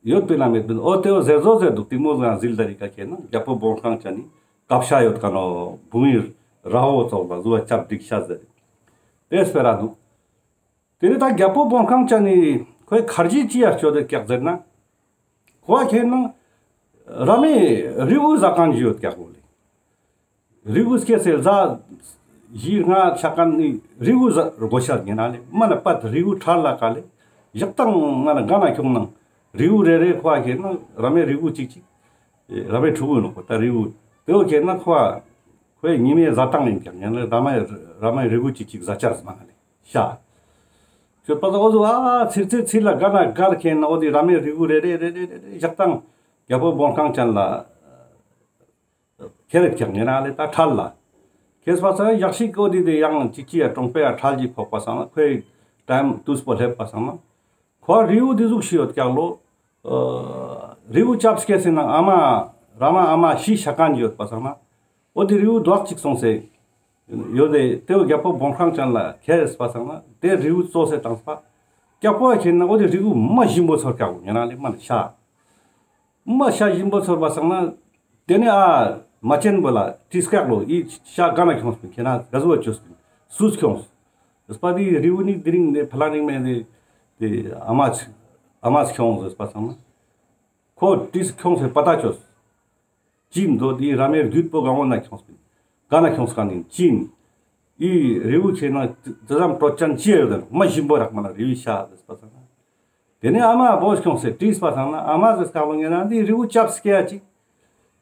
ཡོད་པིན་ན་མེད་པིན་འོ་ཏེ་བོ་ཟེར་ཟོ་ཟེར་འདུག། གཏིང་མོ་ང་ཟིལ་དར་རི་ཀ་ཁེ་ན་རྒྱལ་པོ་བོང་རྐང་ཅན་ནི་སྐབས་ཤིག་ཡོད་ཀ་ནོ་བུང་བའི་ར་བོ་ཙོགས་ལ་ཟུ་བ་ཅབ་འགྲིག་ཤ་ཟེར། ཏེ་སྤེ་ར་འདུག། ཏེ་ནེ་ད་རྒྱལ་པོ་བོང་རྐང་ཅན་ནི་ཁོའི་ཁར་ཇི་ཅི་ཡ་ཅོ་དེ་ཀྱག་ཟེར་ན། ཁོ་ཁེ་ན་ར་མའི་རི་བོ་ཟ་ཀ་ནི་ཡོད་ཀྱག་ལོ་ལེ། རི་བོ་སྐྱེ་སེ་ཟ་ཞི་ང་ཆ་ཀ་ནི་རི་བོ་ཟ་རྒོ་ཤ་ཉེ་ན་ལེ་མ་ན་པད་རི་བོ་ཁྲལ་ལ་ཀ་ལེ། ཞག་དང་ང་ན་ག་ན་ཁྱོང་ན་རི་བོ་རེ་རེ་ཁོ་ཁེ་ན་ར་མའི་རི་བོ་ཅིག་ཅིག། ར་མའི་ཕྲུ་གུ་ནོ་ཁོ་ད་རི་བོ་ཏེ་བོ་ཁེ་ན་ཁོ་ཁོའི་ཉི་མའི་ཟ་སྟངས་ཡིན་ཀྱག་ཉེ་ན་ར་མའི་ར་མའི་རི་བོ་ཅིག་ཅིག་ཟ་ཅ་ཟ་མ་ན་ལེ། ཤ། ཅོ་པ་ཏ་འོ་ཟུག་ཨ་ཚིར་ཚིར་ཚིར་ལ་ག་ན་གར་ཁེ་ན་འོ་དི་ར་མའི་རི་བོ་རེ་རེ་རེ་རེ་རེ་རེ་ཞག་དང་རྒྱལ་པོ་བོང་རྐང་ཅན་ལ་ཁྱེར་རེ་ཀྱག་ཉེ་རང་ལེ་ད་ཁྲལ་ལ། ཁྱེར་པ་ས་ཡག་ཤིག་འོ་དི་དེ་ཡང་ཅིག་ཅིག་ཡ་གྲོང་པའི་ཡ་ཁྲལ་ཅིག་ཕོག་པ་སང་ན་ཁོའི་ཊའིམ་དུས་པོ་སླེབས་པ་སང་ན་ཁོ་རི་བོ་དི་ཟུག་ཤི་ཡོད་ཀྱག་ལོ། ཨ་རི་བོ་ཅབ་སྐྱེ་སེ་ན་ཨ་མ་ར་མ་ཨ་མ་ཤི་ཤ་ཀ་ནི་ཡོད་པ་སང་ན། འོ་དེ་རི་བོ་དོག་ཅིག་སོང་སེ། ཡོད་དེ་ཏེ་བོ་རྒྱལ་པོ་བོང་རྐང་ཅན་ལ་ཁྱེར་རེ་སྤ་སང་ན་ཏེ་རི་བོ་ཙོ་སེ་བཏང་སྤ། རྒྱལ་པོ་ཨ་ཁྱེར་ན་འོ་དེ་རི་བོ་མ་ཞིམ་པོ་ཚོར་ཀྱག་ཉེ་རང་ལེ་མ་ན་ཤ། མ་ཤ་ཞིམ་པོ་ཚོར་བ་སང་ན། ཏེ་ནེ་ཨ་མ་ཅན་པོ་ལ་དྲིས་ཀྱག་ལོ་ཨི་ཤ་ག་ན་ཁྱོངས་པིན་ཁྱེད་ན་ག་ཟུག་བ་ཅོས་པིན་སུས་ཁྱོངས། སྤ་དེ་རི་བོ་ནི་དེ་རིང་ནེ་ཕ་ལ་རིང་མེ་ནེ་ཏེ་ཨ་མ་ཨ་མ་ཁྱོངས་སྤ་སང་ན། ཁོ་དྲིས་ཁྱོངས་སེ་པ་ཏ་ཅོས། ཅི་འདོད་འི་ར་མའི་རྒྱུད་པོ་གང་བོ་ན་ཁྱོངས་པིན། ག་ན་ཁྱོངས་ཀ་ནིན་ཅི་ཨིན། འི་རི་བོ་ཁྱེད་ན་ཏེ་ཙམ་དྲོད་ཅན་ཅི་ཡོད་དེ་མ་ཞིམ་པོ་རག་མ་ན་རི་བོའི་ཤ་ཟེར་སྤ་སང་ན། ཏེ་ནེ་ཨ་མ་བོས་ཁྱོངས་སེ་དྲིས་པ་སང་ན་ཨ་མ་ཟེར་སྐག་ལོ་ཉེ་ན་འི་རི་བོ་ཅབ་སྐྱེ་ཡ་ཅིག།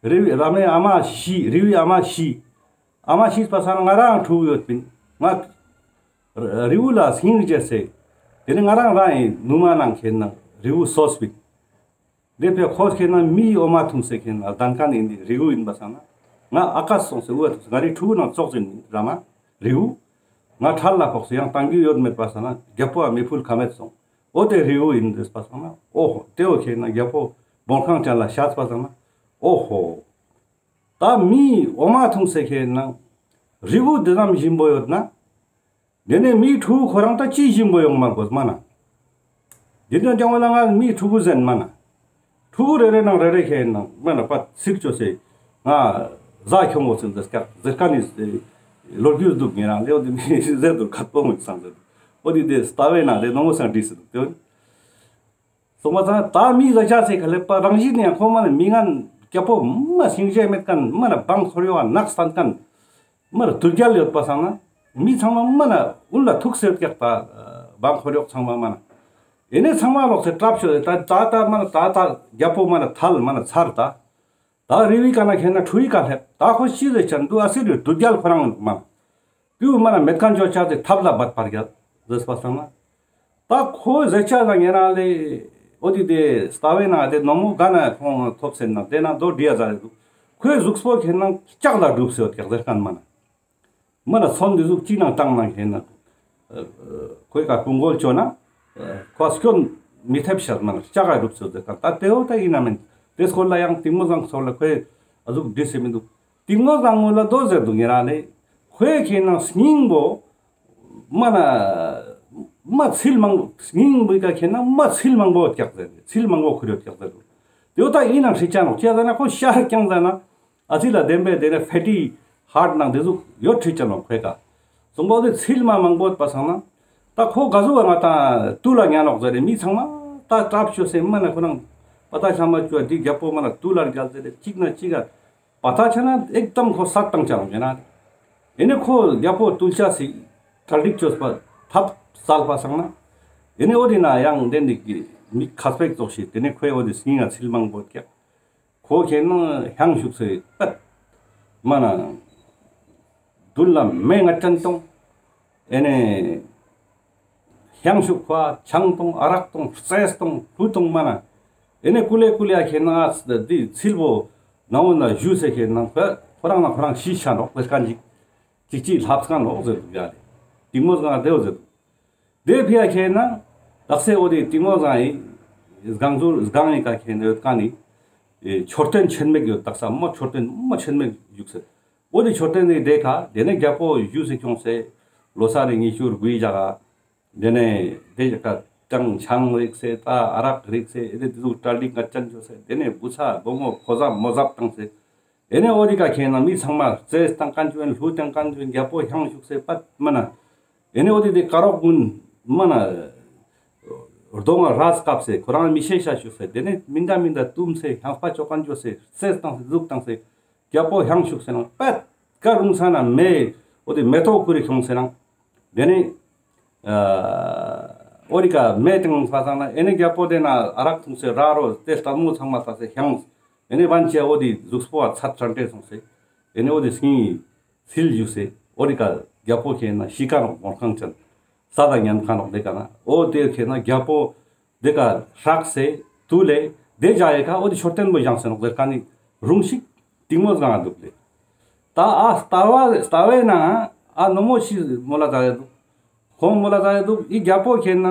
རི་བོའི་ར་མའི་ཨ་མ་ཤི་རི་བོའི་ཨ་མ་ཤི། ཨ་མ་ཤི་སྤ་སང་ན་ང་རང་ཕྲུ་གུ་ཡོད་པིན། ང་རི་བོ་ལ་སྙིང་རྗེ་སེ། ཏེ་ནེ་ང་རང་རང་ཨིན་ནུ་མ་ནང་ཁྱེད་ན་རི་བོ་སོས་པིན། ཏེ་ཕི་ཁོ་ཁྱེད་ན་མིའི་འོ་མ་འཐུང་སེ་ཁྱེད་ན་ལྡན་ཁན་ཨིན་དི་རི་བོ་ཨིན་པ་སང་ན། ང་ཨ་ཀ་སོང་སེ་འུ་ཐུག་སེ་ང་རི་ཕྲུ་གུ་ནང་ཙོགས་ཨིན་ར་མ་རི་བོ། ང་ཁྲལ་ལ་ཕོག་སེ་ཡང་བཏང་རྒྱུ་ཡོད་མེད་པ་སང་ན་རྒྱལ་པོ་ཨ་མི་ཕུལ་ཁ་མེད་སོང་། འོ་ཏེ་རི་བོ་ཨིན་ཟེར་སྤ་སང་ན་འོ་ཧོ་ཏེ་བོ་ཁྱེད་ན་རྒྱལ་པོ་བོང་རྐང་ཅན་ལ་ཤད་སྤ་སང་ན་འོ་ཧོ། ད་མིའི་འོ་མ་འཐུང་སེ་ཁྱེད་ན་རི་བོ་དེ་ཙམ་ཞིམ་པོ་ཡོད་ན། ཏེ་ནེ་མིའི་ཕྲུ་གུ་ཁོ་རང་ད་ཅི་ཞིམ་པོ་ཡོང་མ་དགོས་མ་ན། ཏེ་ནེ་ཀྱང་བ་ལ་ང་མིའི་ཕྲུ་གུ་ཟེར་མ་ན། ཕྲུ་གུ་རེ་རེ་ནང་རེ་རེ་ཁྱེད་ན་མ་ན་པ་ཚིག་ཅོས་སེ་ང་ཟ་ཁྱོང་བོ་ཟེར་ཟེར་ཀ་ཟེར་ཀ་ནི་ལོ་རྒྱུས་འདུག་ཉེ་རང་ལེའོ་དེ་མི་ཟེར་འདུག་ཁ་པོ་མི་སང་ཟེར་འདུག། འོ་དེ་དེ་ལྟ་བའི་ནང་ལེ་ནོ་མོ་སང་བྲིས་སེ་འདུག་ཏེ་འོ། སོང་པ་ཙང་ད་མི་ལ་ཆ་སེ་ཁ་ལེ་པ་རང་བཞིན་ནས་ཁོ་མ་ན་མི་ངན་རྒྱལ་པོ་མ་སྙིང་རྗེ་མེད་ཁན་མ་ན་བང་ཁོར་ཡོག་ནག་སྟན་ཁན་མ་ན་དུར་རྒྱལ་ཡོད་པ་སང་ན་མི་ཚང་མ་མ་ན་ཨུན་ལ་ཐུག་སེ་ཡོད་ཀྱག་ད་བང་ཁོར་ཡོག་ཚང་མ་མ་ན་ཨེ་ནེ་ཚང་མ་ལོག་སེ་ཏྲབ་ཤོད་དེ་ད་ད་ད་མ་ན་ད་ད་རྒྱལ་པོ་མ་ན་ཐལ་མ་ན་ཚར་ད། ད་རི་བོའི་ཀ་ན་ཁྱེད་ན་ཁྲུ་ཡི་ཀ་ལྷེབ། ད་ཁོ་ཤི་ཟེར་ཅན་དུ་ཨ་སི་རི་དུར་རྒྱལ་ཁོ་རང་མ་ན། དུ་མ་ན་མེད་ཁན་ཅོ་ཆ་ཟེར་ཐབས་ལ་བད་པར་རྒྱལ་ཟེར་སྤ་སང་ན། ད་ཁོ་ཟེར་ཆ་ལ་ཉེ་རང་ལེ་འོ་དི་དེ་ལྟ་བའི་ནང་དེ་ནོ་མོ་ག་ན་ཁོང་ཐོབ་ཟེར་ན་དེ་ན་དོ་འདི་ཡ་ཟ་རེ་དུ། ཁོའི་གཟུགས་པོ་ཁེ་ན་ལྕགས་ལ་གྲུབ་སེ་ཡོད་ཀྱག་ཟེར་མཁན་མ་ན། མ་ན་སོན་འདི་ཟུག་ཅིག་ནང་བཏང་ན་ཁེ་ན་ཁོའི་ཀ་ཀུང་གོལ་ཅོ་ན་ཁོ་སྐྱོན་མི་ཐེབས་ཤག་མ་ན་ལྕགས་ལ་གྲུབ་སེ་ཡོད་ཟེར་མཁན། ད་དེ་བོ་ད་ཡིན་ན་མིན་དེ་སྐོར་ལ་ཡང་གཏིང་མོ་སྒང་སོགས་ལ་ཁོས་ཨ་ཟུག་བྲིས་སེ་མི་འདུག་གཏིང་མོ་སྒང་ངོ་ལ་དོ་ཟེར་འདུག་ཉེ་རང་ལེ། ཁོའི་ཁེ་ན་སྙིང་པོ་མ་ན་མ་ཚིལ་མང་སྙིང་པོའི་ཀ་ཁེ་ན་མ་ཚིལ་མང་པོ་ཡོད་ཀྱག་ཟེར། ཚིལ་མང་པོ་ཁུར་ཡོད་ཀྱག་ཟེར་འདུག་དེ་བོ་ད་ཡིན་ན་ཧྲི་ཅ་ནོག་ཅི་ཟེར་ན་ཁོ་ཤར་རྐྱང་ཟེར་ན། ཨ་ཙི་ལ་བདེན་པའི་དེ་ནས་ཕེ་ཊི་ཧར་ཊི་ནང་དེ་ཟུག་ཡོད་ཁྲིད་ཅ་ནོག་ཁོའི་ཀ། གསུངས་པ་དེ་ཚིལ་མ་མང་པོ་ཡོད་པ་སང་ན། ད་ཁོ་ག་ཟུག་ང་ད་དུག་ལ་ཉན་ནོག་ཟེར་རེ་མི་ཚང་མ་ད་ཀྲབ་ཅོས་སེ་མ་ན་ཁོ་རང་པ་ད་ཤ་མ་ཅོ་འདི་རྒྱལ་པོ་མ་ན་དུག་ལ་རྒྱལ་ཟེར་རེ་གཅིག་ན་གཅིག་ག་པ་ད་ཆ་ན་ཨེག་དམ་ཁོ་སད་བཏང་ཅ་ནོག་ཡིན་ན། ཨེ་ནེ་ཁོ་རྒྱལ་པོ་བཏུལ་ཅ་སི་གྲ་སྒྲིག་ཅོས་པ་ཐབས་སལ་པ་སང་ན། ཨེ་ནེ་འོ་དེ་ན་ཡང་དེ་འདི་གི་མི་ཁ་སྤེག་ཙོགས་ཤིག་དེ་ནེ་ཁོའི་འོ་དེ་སྙིང་ང་ཚིལ་མང་པོ་ཀྱག་ཁོ་ཁེ་ན་ཧང་ཞུགས་སེ་པད་མ་ན་མདུན་ལ་མེ་ངད་ཅན་གཏོང་། ཨེ་ནེ་ཧང་ཞུགས་ཁོ་ཆང་གཏོང་ཨ་རག་གཏོང་རྩེས་གཏོང་ཕུ་གཏོང་མ་ན། ཨེ་ནེ་ཀུ་ལེ་ཀུ་ལེ་ཁེ་ན་འདི་ཚིལ་བོ་ནང་འོ་ན་ཞུ་སེ་ཁེ་ན་ཁོ་ཁོ་རང་ན་ཁོ་རང་ཤི་ཆ་ནོག་ཟེར་མཁན་ཅིག་ཅིག་ཅིག་ལྷབ་མཁན་ནོག་ཟེར་འདུག་ཡ་ལེ། གཏིང་མོ་སྒང་དེ་བོ་ཟེར་འདུག་དེ་ཕི་ཡ་ཁེ་ན་དག་ས་འོ་དེ་གཏིང་མོ་སྒང་ཡི་སྒང་ཟུར་སྒང་ཡི་ཀ་ཁེ་ན་ཡོད་མཁན་ནི་མཆོད་རྟེན་ཆེན་མོ་ཡོད། དག་ས་མ་མཆོད་རྟེན་མ་ཆེན་མོ་བཞུགས་སེ། འོ་དེ་མཆོད་རྟེན་ནི་དེ་ཀ་དེ་ནེ་རྒྱལ་པོ་བཞུགས་སེ་ཁྱོངས་སེ་ལོ་གསར་རི་ཉི་ཤུ་དགུའི་ཞག་ག་དེ་ནེ་དེ་ཀ་ཀྲང་ཆང་རིགས་སེ་ད་ཨ་རག་རིགས་སེ་ཨེ་དེ་དེ་ཟུག་གྲ་སྒྲིག་ངད་ཅན་ཅོས་སེ་དེ་ནེ་བུ་ཚ་བུ་མོ་ཕོ་ཟ་མོ་ཟབ་བཏང་སེ། ཨེ་ནེ་འོ་དེ་ཀ་ཁེ་ན་མི་ཚང་མ་རྩེས་བཏང་མཁན་ཅོ་ཨིན། ལྷུ་བཏང་མཁན་ཅོ་ཨིན། རྒྱལ་པོ་ཧང་ཞུགས་སེ་པད་མ་ན། ཨེ་ནེ་འོ་དེ་དེ་ཀ་རོག་གུན་མ་ན་རྡོ་ང་རས་བཀབ་སེ་ཁོ་རང་མི་ཤེས་ཤ་ཞུགས་སེ་དེ་ནེ་མི་འདྲ་མི་འདྲ་བཏུམས་སེ་ཧང་སྤ་ཅོ་མཁན་ཅོས་སེ་རྩེས་བཏང་སེ་ཟུག་བཏང་སེ་རྒྱལ་པོ་ཧང་ཞུགས་སེ་ནང་པད་ཀ་རུང་ས་ན་མེ་འོ་དེ་མེ་ཏོག་ཁུར་རེ་ཁྱོངས་སེ་ནང་དེ་ནེ་ཨ་འོ་དེ་ཀ་མེ་བཏང་པ་སང་ན་ཨེ་ནེ་རྒྱལ་པོ་དེ་ན་ཨ་རག་འཐུང་སེ་ར་རོ་དེ་ལྟད་མོ་ཚང་མ་ལྟ་སེ་ཧང་། ཨེ་ནེ་བན་ཆེ་འོ་དེ་གཟུགས་པོ་ཚད་ཁྲ་འདྲེ་སོང་སེ། ཨེ་ནེ་འོ་དེ་སྙིང་ཚིལ་ཞུགས་སེ་འོ་དེ་ཀ་རྒྱལ་པོ་ཁེ་ན་ཤི་ཀ་ནོག་བོང་ཁང་ཅན་ས་ད་ཉན་ཁ་ནོག་དེ་ཀ་ན་འོ་དེ་ཁེ་ན་རྒྱལ་པོ་དེ་ཀ་སྲག་སེ་དུ་ལེ་དེ་ཇ་ཡེ་ཀ་འོ་དེ་མཆོད་རྟེན་པོ་བཞེངས་སེ་ནོག་ཟེར་མཁན་ནི་རུང་ཞིག་གཏིང་མོ་སྒང་འདུག་ལེ། ད་ཨ་ལྟ་བ་ལྟ་བའི་ནང་ཨ་ནོ་མོ་ཤི་མོ་ལ་ད་ཡེ་འདུག་ཁོང་མོ་ལ་ད་ཡེ་འདུག་ཨི་རྒྱལ་པོ་ཁེ་ན་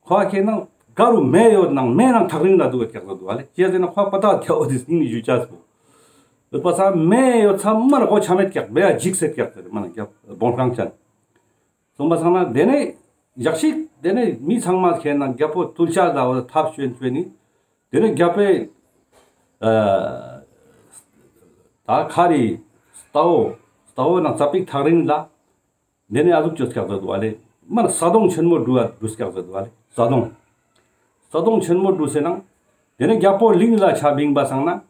ཁོ་ཁེ་ན་ག་རུ་མེ་ཡོད་ནང་མེ་ནང་ཐག་རིང་ལ་འདུག་ག་ཀྱག་འདུག་ཨ་ལེ། ཅི་ཟེར་ན་ཁོ་པ་ད་རྒྱལ་པོ་དེ་སྙིང་ཞུ་ཅས་པོ་ཡོད་པ་ས་མེ་ཡོད་ས་མ་ན་ཁོ་ཆ་མེད་ཀྱག་མེ་ཡ་འཇིགས་སེ་ཀྱག་ཟེར་མ་ན་རྒྱལ་བོང་ཁང་ཅན། སོང་པ་སང་ན་དེ་ནེ་ཞག་ཞིག་དེ་ནེ་མི་ཚང་མ་ཁེ་ན་རྒྱལ་པོ་བཏུལ་ཅ་ད་འོ་ཐབས་ཤོད་ཤོད་ནི་དེ་ནེ་རྒྱལ་པོའི་ཨ་ད་ཁ་རི་རྟའོ་རྟའོ་ནང་ཙ་པིག་ཐག་རིང་ལ། དེ་ནེ་ཨ་ཟུག་ཅོས་ཀྱག་ཟེར་འདུག་ཨ་ལེ། མ་ན་ས་དོང་ཆེན་མོ་འདྲུ་བ་འདྲུས་ཀྱག་ཟེར་འདུག་ཨ་ལེ། ས་དོང་ས་དོང་ཆེན་མོ་འདྲུས་སེ་ནང་དེ་ནེ་རྒྱལ་པོ་གླིང་ལ་ཆ་བིང་པ་སང་ན།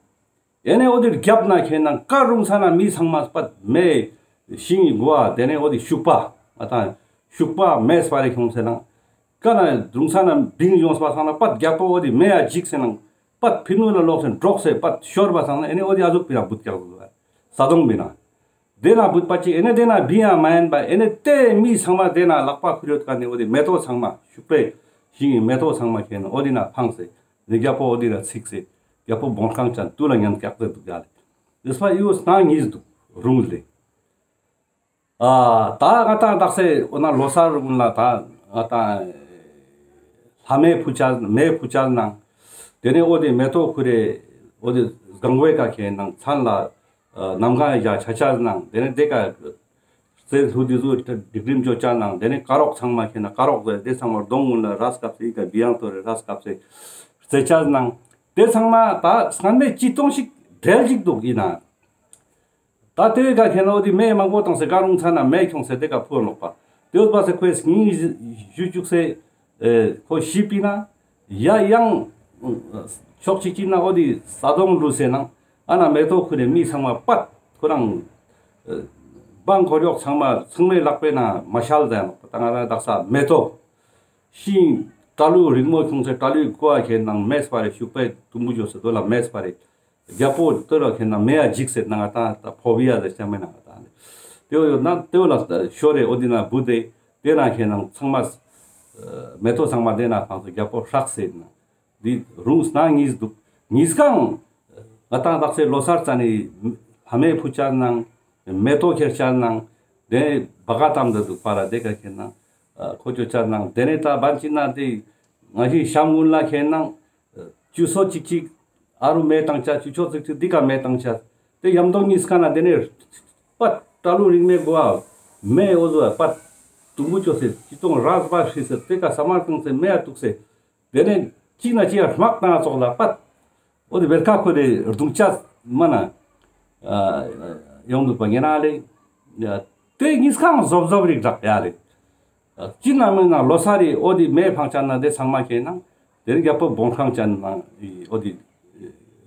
ཨེ་ནེ་འོ་དེ་རྒྱབ་ན་ཁེ་ན་ཀ་རུང་ས་ན་མི་ཚང་མ་པད་མེ་ཤིང་གི་གོ་བ་དེ་ནེ་འོ་དེ་ཤུག་པ་ང་ཏང་ཤུག་པ་མེ་སྤར་རེ་ཁྱོངས་སེ་ནང་ཀ་ན་རུང་ས་ན་བིང་ཡོངས་པ་སང་ན་པད་རྒྱལ་པོ་འོ་དེ་མེ་ཡ་འཇིགས་སེ་ནང་པད་ཕི་ནུ་ལ་ལོག་སེ་འདྲོགས་སེ་པད་ཤོར་བ་སང་ན་ཨེ་ནེ་འོ་དེ་ཨ་ཟུག་པི་ན་བུད་ཀྱག་ཟེར་འདུག་ས་དོང་པི་ན། དེ་ན་བུད་པ་ཅིག་ཨེ་ནེ་དེ་ན་བི་ཡ་མ་ཡན་པ་ཨེ་ནེ་དེ་མི་ཚང་མ་དེ་ན་ལག་པ་ཁུར་ཡོད་ཀ་ནེ་འོ་དེ་མེ་ཏོག་ཚང་མ་ཤུག་པའི་ཤིང་གི་མེ་ཏོག་ཚང་མ་ཁེ་ན་འོ་དེ་ན་འཕངས་སེ་ནེ་རྒྱལ་པོ་འོ་དེ་ན་ཚིག་སེ་རྒྱལ་པོ་བོང་ཁང་ཅན་དུ་ལ་ཉན་ཀྱག་ཟེར་འདུག་ཡ་ལེ། དེ་སྤ་ཡོ་སྣང་ཉིས་འདུག་རུང་ལེ། ཨ་ད་ང་ཏང་དག་ས་འོ་ན་ལོ་གསར་རུང་ལ་ད་ང་ཏང་ལྷ་མེ་ཕུ་ཅ་མེ་ཕུ་ཅ་ནང་དེ་ནེ་འོ་དེ་མེ་ཏོག་ཁུར་རེ་འོ་དེ་སྒང་བའི་ཀ་ཁེ་ནང་ཚན་ལ་ཨ་ནམ་གང་ཡ་ཆ་ཆ་ནང་དེ་ནེ་དེ་ཀ་རྩེ་ལྷུ་དེ་ཟུག་སྒྲིག་རིམ་ཅོ་ཅ་ནང་དེ་ནེ་ཀ་རོག་ཚང་མ་ཁེ་ན་ཀ་རོག་ཟེར་དེ་ཚང་མ་གདོང་ངུན་ལ་རས་སྐབས་སེ་ཡི་ཀ་བི་ཡང་ཐོ་རེ་རས་སྐབས་སེ་རྩེ་ཅ་ནང་དེ་ཚང་མ་ད་སྔན་མེ་ཅི་གཏོང་ཞིག་འབྲེལ་ཞིག་འདུག་ཡིན་ན། ད་དེ་བས་ཀ་ཁེ་ན་འོ་དེ་མེ་མང་པོ་བཏང་སེ་ཀ་རུང་ཚ་ན་མེ་ཁྱོངས་སེ་དེ་ཀ་ཕུ་ལོག་པ། དེ་བས་པ་སེ་ཁོའི་སྙིང་ཞུ་བཅུག་སེ་ཁོ་ཤི་པིན་ན་ཡ་ཡང་ཕྱོགས་གཅིག་གཅིག་ན་འོ་དེ་ས་དོང་ལུས་སེ་ནང་ཨ་ན་མེ་ཏོག་ཁུར་རེ་མི་ཚང་མ་པད་ཁོ་རང་འབངས་འཁོར་གཡོག་ཚང་མ་ཚང་མའི་ལག་པའི་ནང་མ་ཤལ་ཟ་ཡ་ནོག་པ། ད་ང་རང་དག་ས་མེ་ཏོག་ཤིང་ཏ་ལུ་རིང་མོ་ཁྱོངས་སེ་ཏ་ལུའི་ཀོ་བ་ཁེ་ནང་མེ་སྤར་རེ་ཤུག་པའི་དུམ་བུ་འཇོག་སེ་དོ་ལ་མེ་སྤར་རེ། རྒྱལ་པོ་དེ་ལ་ཁེ་ན་མེ་ཡ་འཇིགས་སེ་ན་ང་ཏང་ད་ཕོ་བི་ཡ་ཟེར་ཅ་མེ་ན་ང་ཏང་དེ་བོ་ཡོད་ན་དེ་བོ་ལ་ཤོར་རེ་འོ་དེ་ན་བུད་དེ་དེ་ན་ཁེ་ན་ཚང་མ་མེ་ཏོག་ཚང་མ་དེ་ན་ཕངས་སེ་རྒྱལ་པོ་སྲག་སེ་ན་དེ་རུང་སྣང་ཉིས་འདུག་ཉིས་གང་ ང་ཏང་དག་ས་ལོ་གསར་ཙ་ནི་ལྷ་མེ་ཕུ་ཆ་ནང་མེ་ཏོག་ཁྱེར་ཆ་ནང་དེ་ནེ་བ་ག་ཏམ་དེ་དུག་པ་ར་དེ་ཀ་ཁེན་ན་ཁོ་ཅོ་ཆ་ནང་དེ་ནེ་ད་བན་ཅི་ན་དེ་ང་ཞི་ཤམ་གུན་ལ་ཁེན་ན་ཅུ་སོ་ཅིག་ཅིག་ཨ་རུ་མེ་ཏང་ཆ་ཅུ་ཆོ་ཅིག་ཅིག་དེ་ཀ་མེ་ཏང་ཆ་དེ་ཡམ་དོ་ཉིས་ཀ་ན་དེ་ནེ་པ་ཏྲ་ལུ་རིང་མེ་གོ་ཨ་མེ་འོ་ཟོ་པ་ཏུང་གུ་ཅོ་སེ་ཅི་ཏོང་ར་ཟ་བ་ཧྲི་སེ་དེ་ཀ་ས་མར་ཏང་སེ་མེ་ཡ་ཏུག་སེ། དེ་ནེ་གཅིག་ན་གཅིག་ཡ་དམག་བཏང་ཙོགས་ལ་པད། འོ་དེ་བེར་ཁ་ཁོ་དེ་རྡུང་ཆ་མ་ན་ཡོང་འདུག་པ་ངེ་ན་ལེ། དེ་ཉིས་ཀའང་ཟོབ་ཟོབ་རིག་རག་ཡ་ལེ། ཅི་ན་མེ་ན་ལོ་གསར་རི་འོ་དེ་མེ་ཕང་ཆ་ན་དེ་ཚང་མ་ཁེན་ན་དེ་རྒྱལ་པོ་བོང་ཁང་ཅན་ན་འོ་དེ་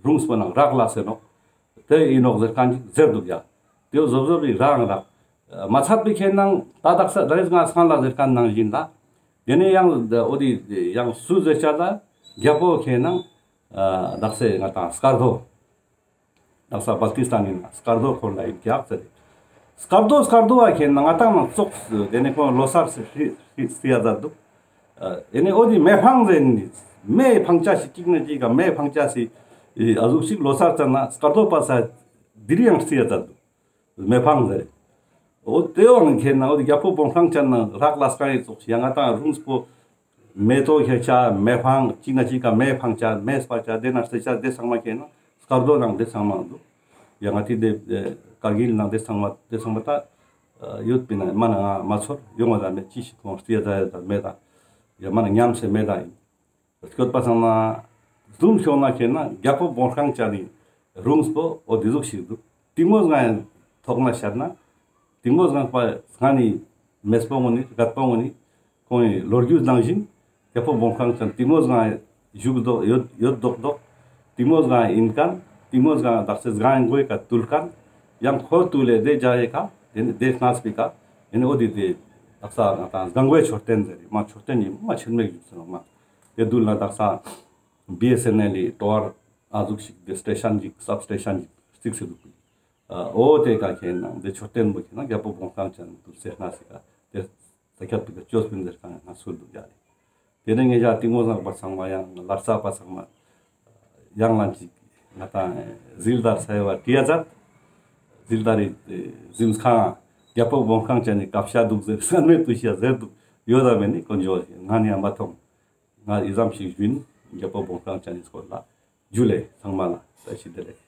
རུང་སྤོ་ན་རག་ལ་སེ་ནོག་དེ་ཡིན་ནོག་ཟེར་ཁན་ཅིག་ཟེར་འདུག་ཡ། དེ་བོ་ཟོབ་ཟོབ་རི་རང་རག་མ་ཚད་པའི་ཁེན་ན་ད་དག་ས་ད་རེས་ང་སང་ལ་ཟེར་ཁན་ནང་བཞིན་ལ། དེ་ནས་ཡང་འོ་དེ་ཡང་སུ་ཟེར་ཆ་ལ་རྒྱལ་པོ་ཁེན་ན་དག་ས་ང་ཏང་སྐར་རྡོ། དག་ས་པ་ཀི་སི་ཏན་ཡིན་ན་སྐར་རྡོ་ཁོ་ལ་ཡིན་ཀྱག་ཟེར། སྐར་རྡོ་སྐར་རྡོ་བ་ཁེན་ན་ང་ཏང་ནང་ཙོགས་དེ་ནས་ཁོ་ལོ་གསར་སི་སི་ཡ་ཛད་འདུག་ཨེ་ནས་འོ་དེ་མེ་ཕང་ཟེར་ནི། མེ་ཕང་ཆ་ཞིག་གཅིག་ནས་གཅིག་ག་མེ་ཕང་ཆ་སི་ཨ་ཟུག་ཞིག་ལོ་གསར་ཙ་ན་སྐར་རྡོ་པ་ས་དེ་རི་ཡང་རྩི་ཡ་ཙ་འདུག་མེ་ཕང་ཟེར། འོ་དེ་བོ་ཁེན་ན་འོ་དེ་རྒྱལ་པོ་བོང་ཁང་ཅན་ན་རག་ལས་ཀ་ཡི་ཙོགས་ཤིག་ཡང་ང་ཏང་རུང་སྤོ་མེ་ཏོག་ཁྱེར་ཆ་མེ་ཕང་གཅིག་ན་གཅིག་ག་མེ་ཕང་ཆ་མེ་སྤར་ཆ་དེ་ན་རྩི་ཆ་དེ་ཚང་མ་ཁེན་ན་སྐར་རྡོ་ནང་དེ་ཚང་མ་འདུག་ཡང་ང་ཏི་དེ་ཀར་གིལ་ནང་དེ་ཚང་མ་དེ་ཚང་མ་ད་ཡོད་པིན་ན་མ་ན་ང་མ་ཚོར་ཡོང་བ་ད་མེད་ཅི་ཞིག་ཁོང་རྩི་ཡ་ད་ཡ་ད་མེད་ད་ཡ་མ་ན་ཉམས་སེ་མེད་ད་ཡིན། སྐྱོད་པ་སང་ན་ཟུམ་ཤོང་ན་ཁེན་ན་རྒྱལ་པོ་བོང་ཁང་ཅན་ནི་རུང་སྤོ་འོ་དེ་ཟུག་ཞིག་འདུག་དེ་མོ་ང་ཐོག་ན་ཤར་ན་དེ་མོ་ང་པ་ང་ནི་མེས་པོ་ངོ་ནི་རྒད་པོ་ངོ་ནི་ཁོང་ངི་ལོ་རྒྱུས་ནང་བཞིན་རྒྱལ་པོ་བོང་ཁང་ཅན་དེ་མོ་ང་བཞུགས་འདུག་ཡོད་ཡོད་འདུག་འདུག་དེ་མོ་ང་ཡིན་ཁན་དེ་མོ་ང་དག་ས་སྒང་གོའི་ཀ་ཏུལ་ཁན་ཡང་ཁོ་ཏུལ་ལེ་དེ་རྒྱ་ཡེ་ཀ་དེ་ནི་དེ་སྔས་པའི་ཀ་དེ་ནི་འོ་དེ་དེ་དག་ས་ང་ཏང་སྒང་གོའི་མཆོད་རྟེན་ཟེར་མ་མཆོད་རྟེན་ཡིན་མ་ཆེན་མོ་ཞིག་སོང་མ། དེ་དུལ་ན་དག་ས་བི་ཨེས་ཨེན་ཨེལ་ལི་ཊ་ཝར་ཨ་ཟུག་ཞིག་དེ་སི་ཊེ་ཤན་ཞིག་སབ་སི་ཊེ་ཤན་ཞིག་རྩིགས་སེ་འདུག་པ། འོ་དེ་ཀ་ཁེན་ན་དེ་མཆོད་རྟེན་པོ་ཁེན་ན་རྒྱལ་པོ་བོང་ཁང་ཅན་དུ་ཟེར་ན་སི་ཀ་དེ་ས་ཁྱབ་པའི་ཀ་ཅོས་པིན་ཟེར་ཁན་ན་སུ་འདུག་ཡ་ལེ། དེ་ནས་ངེད་ཅག་གཏིང་མོ་སྒང་པ་ཚང་མ་ཡང་ལར་ས་པ་ཚང་མ་ཡང་ལན་ཅིག་ང་ཏང་ཟིལ་དར་ས་ཡ་བ་ཏི་ཡ་ཛད། ཟིལ་དར་རི་གཟིམས་ཁང་རྒྱལ་པོ་བོང་ཁང་ཅན་ནི་ཀ་ཤ་འདུག་ཟེར་སྔན་མེད་དུ་ཤ་ཟེར་འདུག་ཡོད་ད་མེད་ནི་དཀོན་མཆོག་ང་ནི་ཡང་མ་མཐོང་། ང་ཨི་ཙམ་ཞིག་ཞུ་ཡིན། རྒྱལ་པོ་བོང་ཁང་ཅན་ནི་སྐོར་ལ་ཇུ་ལེ་ཚང་མ་ལ་བཀྲ་ཤིས་བདེ་ལེགས།